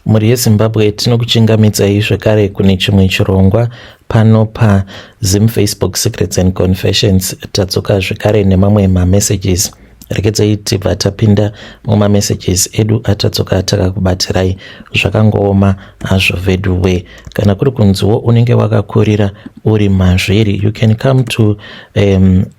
Mhuri yeZimbabwe, tinokuchingamidzai zvekare kune chimwe chirongwa pano paZim Facebook Secrets and Confessions. Tadzoka zvekare nemamwe mamessages. Regedzai tibva tapinda mumamessages edu atadzoka takakubatirai. Zvakangooma hazvo veduwe. Kana kuri kunziwo unenge wakakurira uri mazviri, you can come to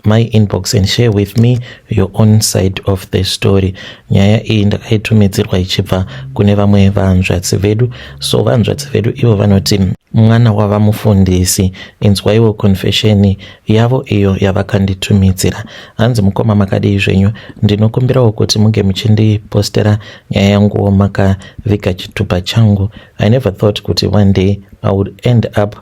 my inbox and share with me your own side of the story. Nyaya iyi ndakaitumidzirwa ichibva kune vamwe vanzvadzi vedu. So vanzvadzi vedu ivo vanoti mwana wavamufundisi. Inzwaiwo confession yavo iyo yavakanditumidzira. Hanzi, "Mukoma, makadii zvenyu? Ndinokumbirawo kuti munge muchindipostera nyaya yanguwo makaviga chitupa changu. I never thought kuti one day I would end up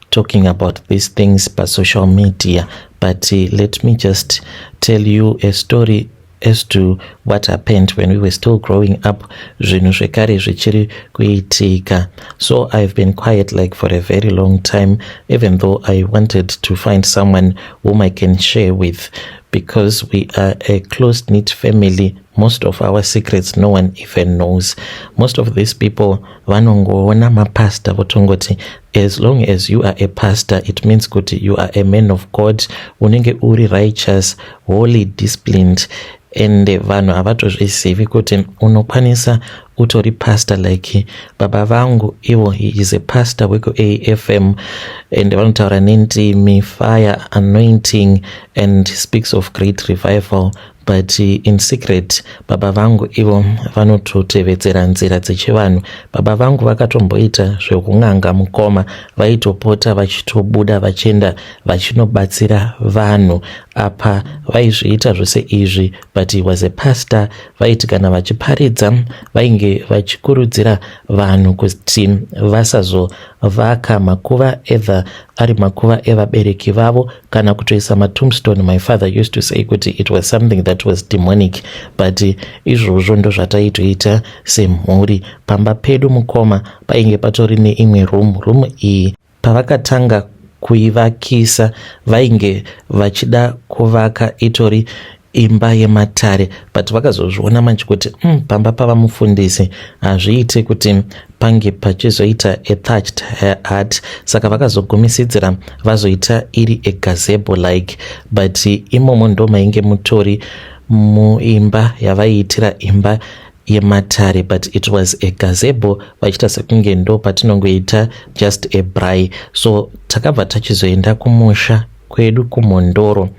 talking about these things pasocial media, but let me just tell you a story as to what happened when we were still growing up, zvinhu zvekare zvichiri kuitika. So I've been quiet like for a very long time, even though I wanted to find someone whom I can share with, because we are a close knit family. Most of our secrets no one even knows. Most of these people vanongoona mapastor votongoti as long as you are a pastor, it means kuti you are a man of God, unenge uri righteous, holy, disciplined, and vanhu havatozvizivi kuti unokwanisa utori pastor. Like baba vangu ivo, he is a pastor wekuAFM and vanotaura nendimi, fire, anointing, and speaks of great revival, but in secret baba vangu ivo vanototevedzera nzira dzechivanhu. Baba vangu vakatomboita zvekun'anga, mukoma. Vaitopota vachitobuda vachienda vachinobatsira vanhu. Apa vaizviita zvose izvi, but he was a pastor. Vaiti kana vachiparidza, vainge vachikurudzira vanhu kuti vasazovaka makuva, either ari makuva evabereki vavo kana kutoisa matombstone. My father used to say kuti it was something that was demonic, but izvozvo ndo zvataitoita semhuri. Pamba pedu, mukoma, painge patori neimwe room. Room iyi, pavakatanga kuivakisa, vainge vachida kuvaka itori imba yematare, but vakazozviona manje kuti pamba pava mufundisi hazviite kuti pange pachizoita a thatched hut, saka vakazogumisidzira vazoita iri a gazebo like. But imomo ndo mainge mutori muimba yavaiitira imba yematare, but it was a gazebo, vachiita sekunge ndo patinongoita just a braai. So takabva tachizoenda kumusha kwedu kuMhondoro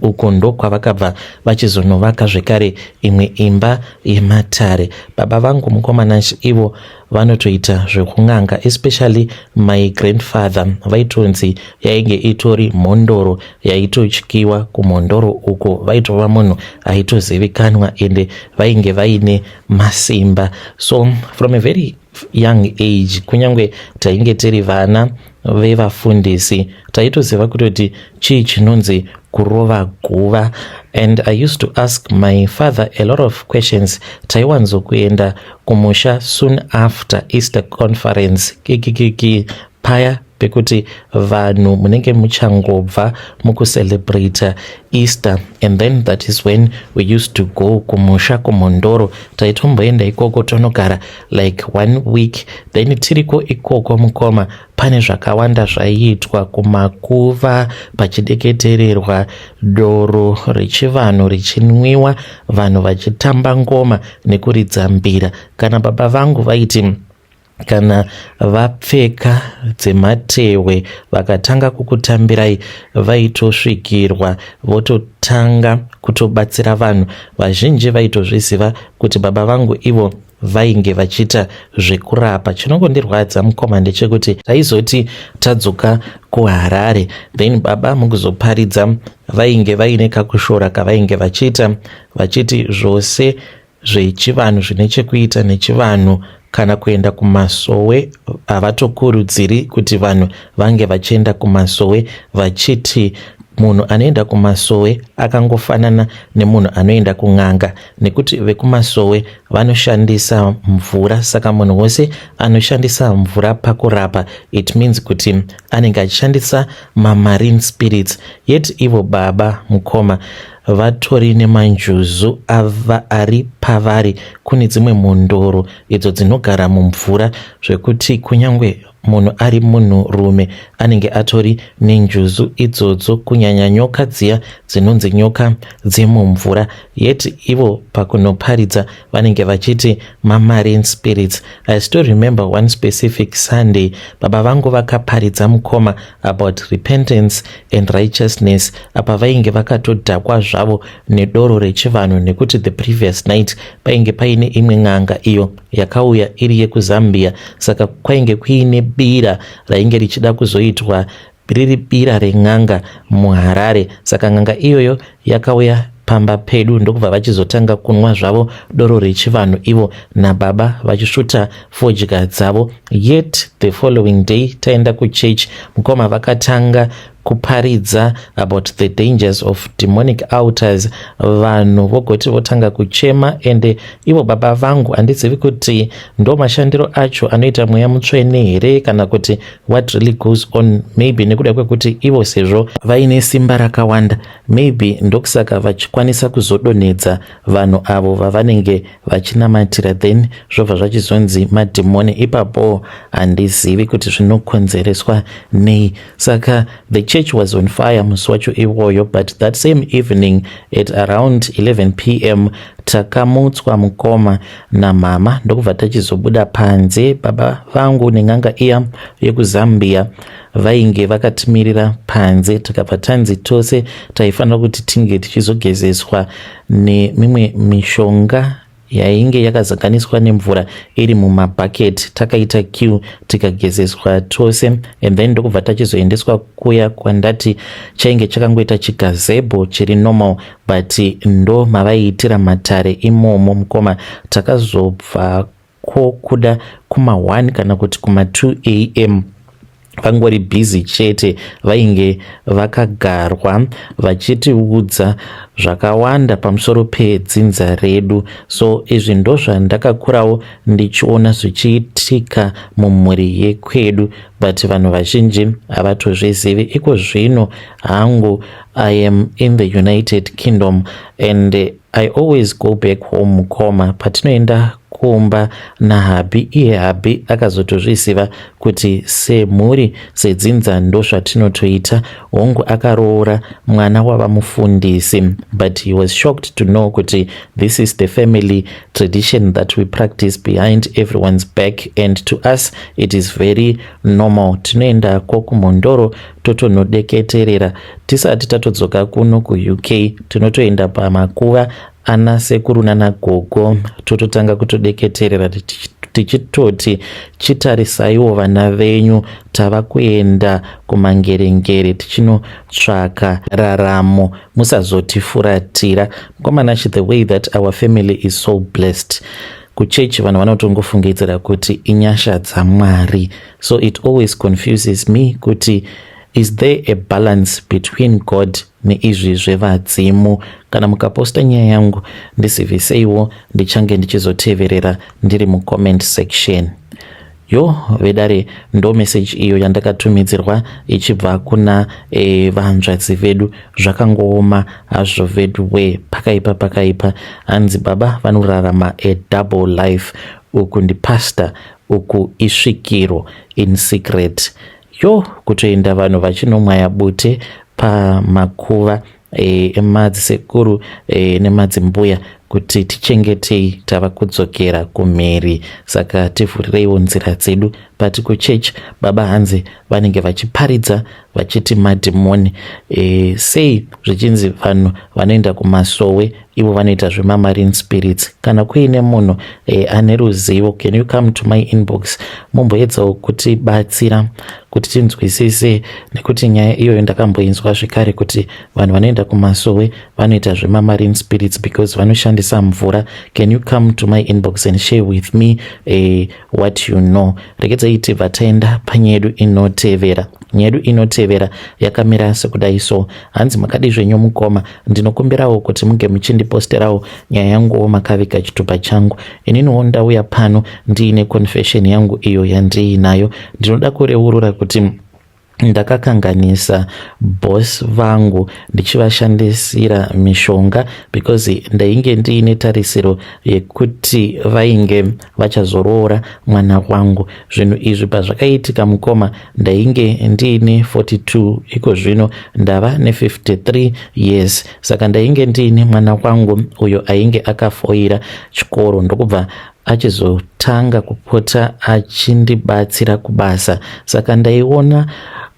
uko, ndo kwavakabva vachizonovaka zvekare imwe imba yematare. Baba vangu, mukoma Nashi, ivo vanotoita zvekun'anga, especially my grandfather. Vaitonzi yainge itori mhondoro yaitotyiwa kuMhondoro uko. Vaitova munhu aitozivikanwa ende vainge vaine masimba. So from a very young age, kunyange tainge tiri vana vevafundisi, taitoziva kutoti chii chinonzi kurova guva, and I used to ask my father a lot of questions. Taiwanzokuenda kumusha soon after Easter conference, kikikiki, paya pekuti vanhu munenge muchangobva mukucelebrata Easter, and then that is when we used to go kumusha kuMhondoro. Taitomboenda ikoko tonogara like one week. Then tiriko ikoko, mukoma, pane zvakawanda zvaiitwa kumakuva, pachideketererwa doro rechivanhu richinwiwa, vanhu vachitamba ngoma nekuridza mbira. Kana baba vangu vaiti kana vapfeka dzematehwe vakatanga kukutambirai, vaitosvikirwa vototanga kutobatsira vanhu. Vazhinji vaitozviziva kuti baba vangu ivo vainge vachiita zvekurapa. Chinongondirwadza, mukoma, ndechekuti taizoti tadzoka kuHarare, then baba mukuzoparidza vainge vaine kakushora kavainge vachiita, vachiti zvose zvechivanhu zvine chekuita nechivanhu kana kuenda kumasowe, havatokurudziri kuti vanhu vange vachienda kumasowe, vachiti munhu anoenda kumasowe akangofanana nemunhu anoenda kun'anga, nekuti vekumasowe vanoshandisa mvura. Saka munhu wose anoshandisa mvura pakurapa, it means kuti anenge achishandisa mamarine spirits. Yet ivo baba, mukoma, vatori nemanjuzu ava ari pavari. Kune dzimwe mhondoro idzo dzinogara mumvura zvekuti kunyange munhu ari munhurume anenge atori nenjuzu idzodzo kunyanya nyoka dziya dzinonzi nyoka dzemumvura yet ivo pakunoparidza vanenge vachiti mamarine spirits. I still remember one specific Sunday baba vangu vakaparidza mukoma about repentance and righteousness apa vainge vakatodhakwa zvavo nedoro rechivanhu nekuti the previous night painge paine imwe n'anga iyo yakauya iri yekuZambia saka kwainge kuine bira rainge richida kuzoitwa riri bira ren'anga muHarare. Saka n'anga iyoyo yakauya pamba pedu ndokubva vachizotanga kunwa zvavo doro rechivanhu ivo nababa vachisvuta fodya dzavo. Yet the following day taenda kuchurch, mukoma vakatanga kuparidza about the dangers of demonic altars. Vanhu vogoti votanga kuchema, ende ivo baba vangu, handizivi kuti ndo mashandiro acho anoita mweya mutsvene here kana kuti what really goes on. Maybe nekuda kwekuti ivo sezvo vaine simba rakawanda, maybe ndokusaka vachikwanisa kuzodonhedza vanhu avo vavanenge vachinamatira, then zvobva zvachizonzi madhimoni ipapo. Handizivi kuti zvinokonzereswa nei. Saka the church was on fire musi wacho iwoyo. But that same evening at around 11 p.m. takamutswa, mukoma, namama, ndokubva tachizobuda panze. Baba vangu nen'anga iya yekuZambia vainge vakatimirira panze. Takabva tanzi tose taifanira kuti tinge tichizogezeswa nemimwe mishonga yainge yakazanganiswa nemvura iri mumabhaketi. Takaita queue, tikagezeswa tose, and then ndokubva tachizoendeswa kuya kwandati chainge chakangoita chigazebo chiri normal, but ndo mavaiitira matare imomo. Mukoma, takazobva ko kuda kuma1 kana kuti kuma2 a.m. Vangori busy chete, vainge vakagarwa vachitiudza zvakawanda pamusoro pedzinza redu. So izvi ndo zvandakakurawo ndichiona zvichiitika mumhuri yekwedu, but vanhu vazhinji havatozvizivi. Iko zvino hangu I am in the United Kingdom and I always go back home. Mukoma, patinoenda kumba nahubby, iye hubby akazotozviziva kuti semhuri, sedzinza, ndo zvatinotoita. Hongu, akaroora mwana wava mufundisi, but he was shocked to know kuti this is the family tradition that we practice behind everyone's back, and to us it is very normal. Tinoendako kumhondoro totonodeketerera tisati tatodzoka kuno kuUK. Tinotoenda pamakuva ana sekuru nanagogo, tototanga kutodeketerera tichitoti, "Chitarisaiwo vana venyu, tava kuenda kumangerengere tichinotsvaka raramo, musazotifuratira." Mukomanachi, the way that our family is so blessed, kuchechi vanhu vanotongofungidzira kuti inyasha dzaMwari. So it always confuses me kuti is there a balance between God neizvi zvevadzimu? Kana mukaposta nyaya yangu, ndiziviseiwo, ndichange ndichizoteverera ndiri mucomment section. Yo vedare, ndo meseji iyo yandakatumidzirwa ichibva kuna vanzvadzi vedu. Zvakangooma hazvo vedu we, pakaipa, pakaipa. Hanzi baba vanorarama a double life, uku ndipastor, uku isvikiro in secret. Yo, kutoenda vanhu vachinomwaya bute pamakuva emadzisekuru nemadzimbuya kuti tichengetei, tava kudzokera kumhiri, saka tivhurireiwo nzira dzedu. But kuchechi baba hanzi vanenge vachiparidza vachiti madhimoni. Sei zvichinzi vanhu vanoenda kumasowe ivo vanoita zvemamarine spirits? Kana kuine munhu ane ruzivo, can you come to my inbox mumboedzawo kutibatsira kuti tinzwisise? Nekuti nyaya iyoyo ndakamboinzwa zvekare kuti vanhu vanoenda kumasowe vanoita zvemamarine spirits because vanoshandisa mvura. Can you come to my inbox and share with me what you know? Regedzai tibva taenda panyaya yedu inotevera. Nyaya yedu inotevera yakamira sekudai so. Hanzi, "Makadi zvenyu mukoma? Ndinokumbirawo kuti munge muchindiposterawo nyaya yanguwo makaviga chitupa changu. Ininiwo ndauya pano ndiine confession yangu iyo yandiinayo. Ndinoda kureurura kuti Ndakakanganisa boss vangu ndichivashandisira mishonga because ndainge ndiine tarisiro yekuti vainge vachazoroora mwana wangu. Zvinhu izvi pazvakaitika mukoma, ndainge ndiine 42, iko zvino ndava ne53 years. Saka ndainge ndiine mwana wangu uyo ainge akafoira chikoro, ndokubva achizotanga kupota achindibatsira kubasa. Saka ndaiona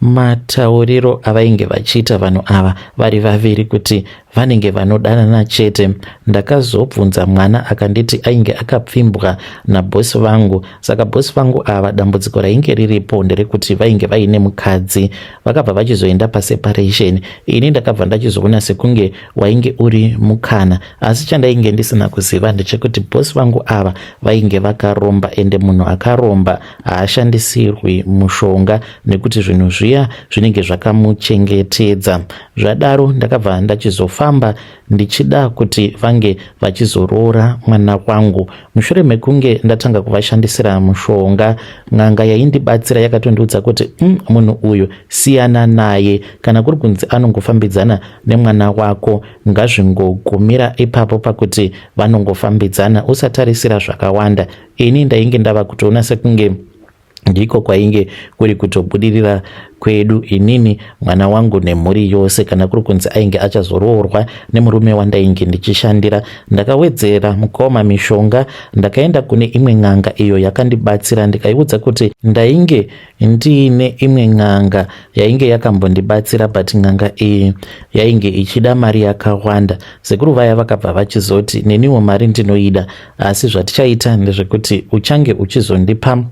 matauriro avainge vachiita vanhu ava vari vaviri kuti vanenge vanodanana chete. Ndakazobvunza mwana, akanditi ainge akapfimbwa nabhosi vangu. Saka bhosi vangu ava, dambudziko rainge riripo nderekuti vainge vaine mukadzi, vakabva vachizoenda paseparation. Ini ndakabva ndachizoona sekunge wainge uri mukana, asi chandainge ndisina kuziva ndechekuti bhosi vangu ava vainge vakaromba, ende munhu akaromba haashandisirwi mushonga nekuti zvinhu zviya zvinenge zvakamuchengetedza. Zvadaro ndakabva ndachizofamba ndichida kuti vange vachizoroora mwana wangu. Mushure mekunge ndatanga kuvashandisira mushonga, n'anga yaindibatsira yakatondiudza kuti munhu uyu siyana naye. Kana kuri kunzi anongofambidzana nemwana wako, ngazvingogumira ipapo pakuti vanongofambidzana, usatarisira zvakawanda. Ini ndainge ndava kutoona sekunge ndiko kwainge kuri kutobudirira kwedu, inini, mwana wangu nemhuri yose, kana kuri kunzi ainge achazoroorwa nemurume wandainge ndichishandira. Ndakawedzera mukoma mishonga. Ndakaenda kune imwe n'anga iyo yakandibatsira, ndikaiudza kuti ndainge ndiine imwe n'anga yainge yakambondibatsira, but n'anga iyi yainge ichida mari yakawanda. Sekuru vaya vakabva vachizoti, "Neniwo mari ndinoida, asi zvatichaita ndezvekuti uchange uchizondipa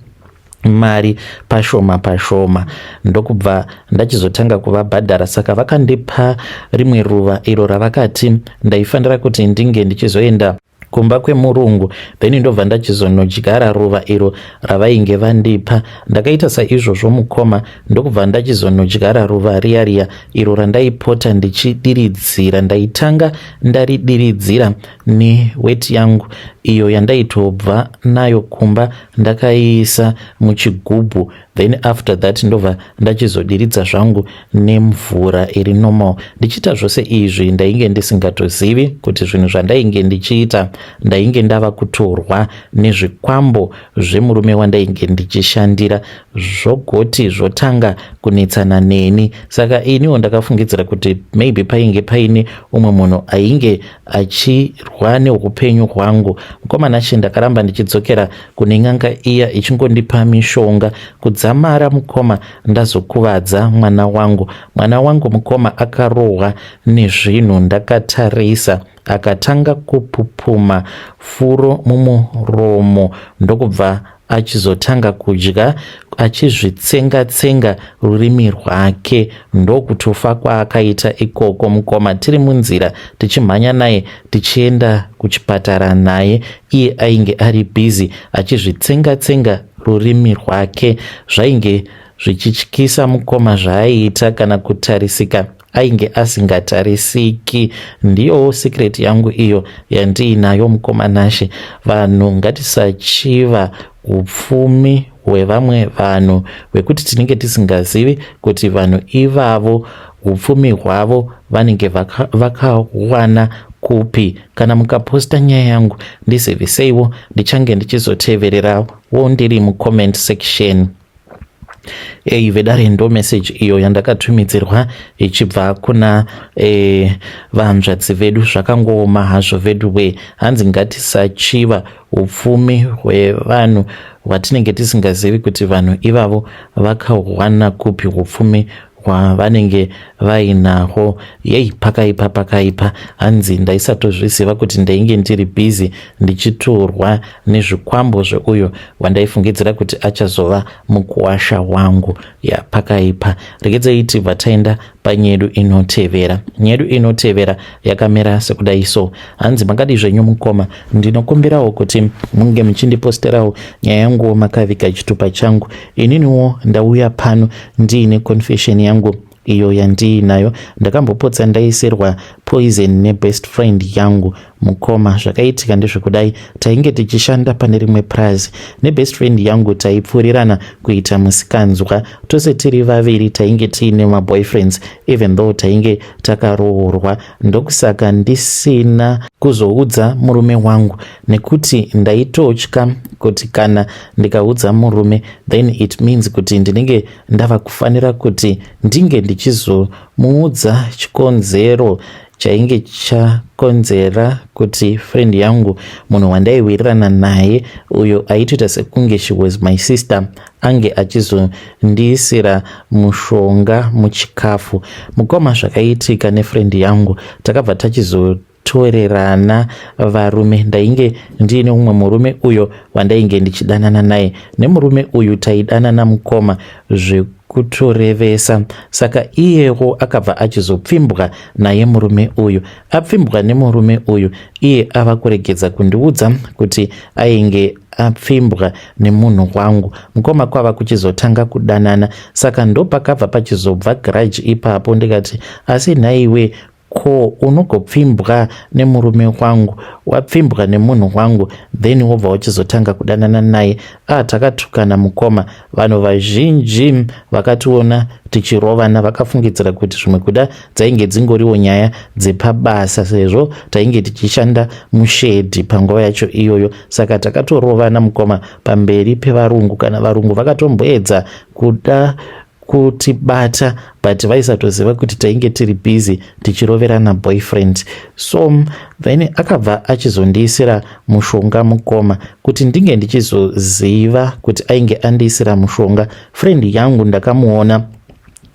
mari pashoma pashoma." Ndokubva ndachizotanga kuvabhadhara. Saka vakandipa rimwe ruva iro ravakati ndaifanira kuti ndinge ndichizoenda kumba kwemurungu, then ndobva ndachizonodyara ruva iro ravainge vandipa. Ndakaita saizvozvo mukoma, ndokubva ndachizonodyara ruva riya riya iro randaipota ndichidiridzira. Ndaitanga ndaridiridzira neweti yangu iyo yandaitobva nayo kumba, ndakaiisa muchigubhu, then after that ndobva ndachizodiridza zvangu nemvura iri normal. Ndichiita zvose izvi, ndainge ndisingatozivi kuti zvinhu zvandainge ndichiita, ndainge ndava kutorwa nezvikwambo zvemurume wandainge ndichishandira, zvogoti zvotanga kunetsana neni. Saka iniwo ndakafungidzira kuti maybe painge paine umwe munhu ainge achirwa neupenyu hwangu. Mukoma Nashe, ndakaramba ndichidzokera kune n'anga iya ichingondipa mishonga kudzamara mukoma ndazokuvadza mwana wangu. Mwana wangu mukoma akarohwa nezvinhu ndakatarisa, akatanga kupupuma furo mumuromo, ndokubva achizotanga kudya achizvitsenga-tsenga rurimi rwake, ndokutofa kwaakaita ikoko mukoma. Tiri munzira tichimhanya naye tichienda kuchipatara naye, iye ainge ari busy achizvitsenga-tsenga rurimi rwake. Zvainge zvichityisa mukoma zvaaiita, kana kutarisika ainge asingatarisiki. Ndiyowo secret yangu iyo yandiinayo mukoma Nashe. Vanhu ngatisachiva upfumi hwevamwe vanhu hwekuti tinenge tisingazivi kuti vanhu ivavo upfumi hwavo vanenge vakawana kupi. Kana mukaposta nyaya yangu, ndiziviseiwo, ndichange ndichizotevererawo ndiri mucomment section. Ei vedare, ndo message iyo yandakatumidzirwa ichibva kuna vanzvadzi vedu. Zvakangooma hazvo vedu we. Hanzi ngatisachiva upfumi hwevanhu hwatinenge tisingazivi kuti vanhu ivavo vakawana kupi upfumi hwavanenge vainahwo. Yei, pakaipa, pakaipa. Hanzi ndaisatozviziva kuti ndainge ndiri busy ndichitorwa nezvikwambo zveuyo wandaifungidzira kuti achazova mukuwasha wangu. Ya, pakaipa. Regedzei tibva taenda panyedu inotevera. Nyedu inotevera yakamira sekudai so. Hanzi, "Makadi zvenyu mukoma? Ndinokumbirawo kuti munge muchindiposterawo nyaya yanguwo makaviga chitupa changu. Ininiwo ndauya pano ndiine confession yangu iyo yandiinayo. Ndakambopotsa ndaisirwa poison nebest friend yangu. Mukoma, zvakaitika ndezvekudai: tainge tichishanda pane rimwe prazi nebest friend yangu. Taipfuurirana kuita musikanzwa tose tiri vaviri. Tainge tiine maboyfriends even though tainge takaroorwa. Ndokusaka ndisina kuzoudza murume wangu, nekuti ndaitotya kuti kana ndikaudza murume, then it means kuti ndinenge ndava kufanira kuti ndinge ndichizomuudza chikonzero chainge chakonzera kuti friend yangu, munhu wandaiwirirana naye uyo aitoita sekunge she was my sister, ange achizondiisira mushonga muchikafu. Mukoma, zvakaitika nefriend yangu, takabva tachizotorerana varume. Ndainge ndiine umwe murume uyo wandainge ndichidanana naye. Nemurume uyu taidanana, mukoma, zvekutorevesa. Saka iyewo akabva achizopfimbwa naye murume uyu. Apfimbwa nemurume uyu, iye ava kuregedza kundiudza kuti ainge apfimbwa nemunhu wangu. Mukoma, kwava kuchizotanga kudanana. Saka ndopakabva pachizobva grudge ipapo. Ndikati, "Asi nhaiwe, ko unogopfimbwa nemurume wangu, wapfimbwa nemunhu wangu, then wobva uchizotanga kudanana naye?" A ah, takatukana, mukoma. Vanhu vazhinji vakationa tichirovana vakafungidzira kuti zvimwe kuda dzainge dzingoriwo nyaya dzepabasa, sezvo tainge tichishanda mushedhi panguva yacho iyoyo. Saka takatorovana, mukoma, pamberi pevarungu. Kana varungu vakatomboedza kuda kutibata, but vaisatoziva kuti tainge tiri busy tichiroverana boyfriend. So then akabva achizondiisira mushonga, mukoma. Kuti ndinge ndichizoziva kuti ainge andiisira mushonga friend yangu, ndakamuona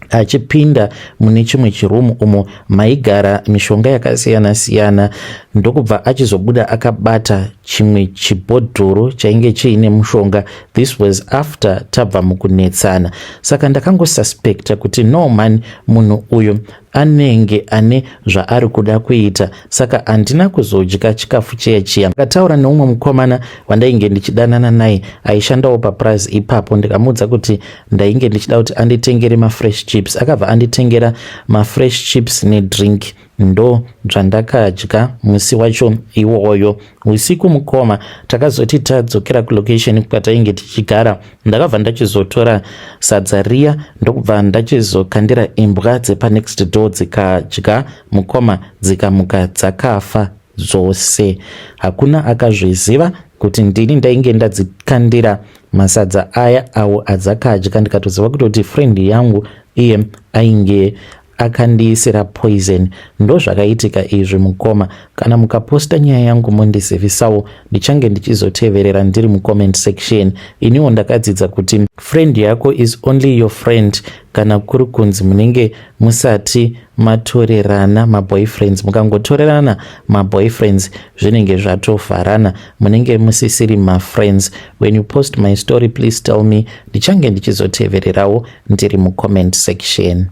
achipinda mune chimwe chirumu umo maigara mishonga yakasiyana-siyana, ndokubva achizobuda akabata chimwe chibhodhoro chainge chiine mushonga. This was after tabva mukunetsana. Saka ndakangosuspecta kuti, no man, munhu uyu anenge ane zvaari kuda kuita. Saka handina kuzodya chikafu chiya chiya. Ndakataura neumwe mukomana wandainge ndichidanana naye aishandawo papurazi ipapo. Ndikamuudza kuti ndainge ndichida kuti anditengere mafresh chips. Akabva anditengera mafresh chips nedrink. Ndo zvandakadya musi wacho iwoyo usiku. Mukoma, takazoti tadzokera kulocation kwatainge tichigara, ndakabva ndachizotora sadza riya, ndokubva ndachizokandira imbwa dzepanext door. Dzikadya, mukoma, dzikamuka dzakafa dzose. Hakuna akazviziva kuti ndini ndainge ndadzikandira masadza aya awo adzakadya. Ndikatoziva kutoti friend yangu iye ainge akandiisira poison. Ndo zvakaitika izvi, mukoma. Kana mukaposta nyaya yangu, mondizivisawo. Ndichange ndichizoteverera ndiri mucomment section. Iniwo ndakadzidza kuti friend yako is only your friend kana kuri kunzi munenge musati matorerana maboyfriends. Mukangotorerana maboyfriends, zvinenge zvatovharana, munenge musisiri mafriends. When you post my story, please tell me. Ndichange ndichizotevererawo ndiri mucomment section.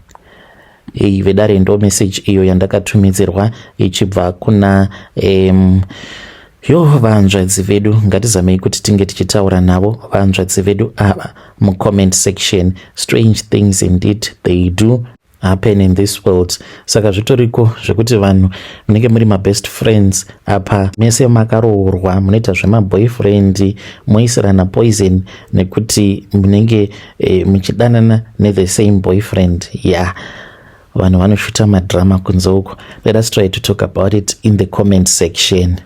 Iyi, vedare, ndo message iyo yandakatumidzirwa ichibva kuna yo vanzvadzi vedu. Ngatizamei kuti tinge tichitaura navo vanzvadzi vedu ava mucomment section. Strange things indeed, they do happen in this world. Saka zvitoriko zvekuti vanhu munenge muri mabest friends, apa mese makaroorwa, munoita zvemaboyfriend, moisirana poison nekuti munenge muchidanana nethe same boyfriend. Yeah, vanhu vanoshuta madrama kunze uko. Let us try to talk about it in the comment section.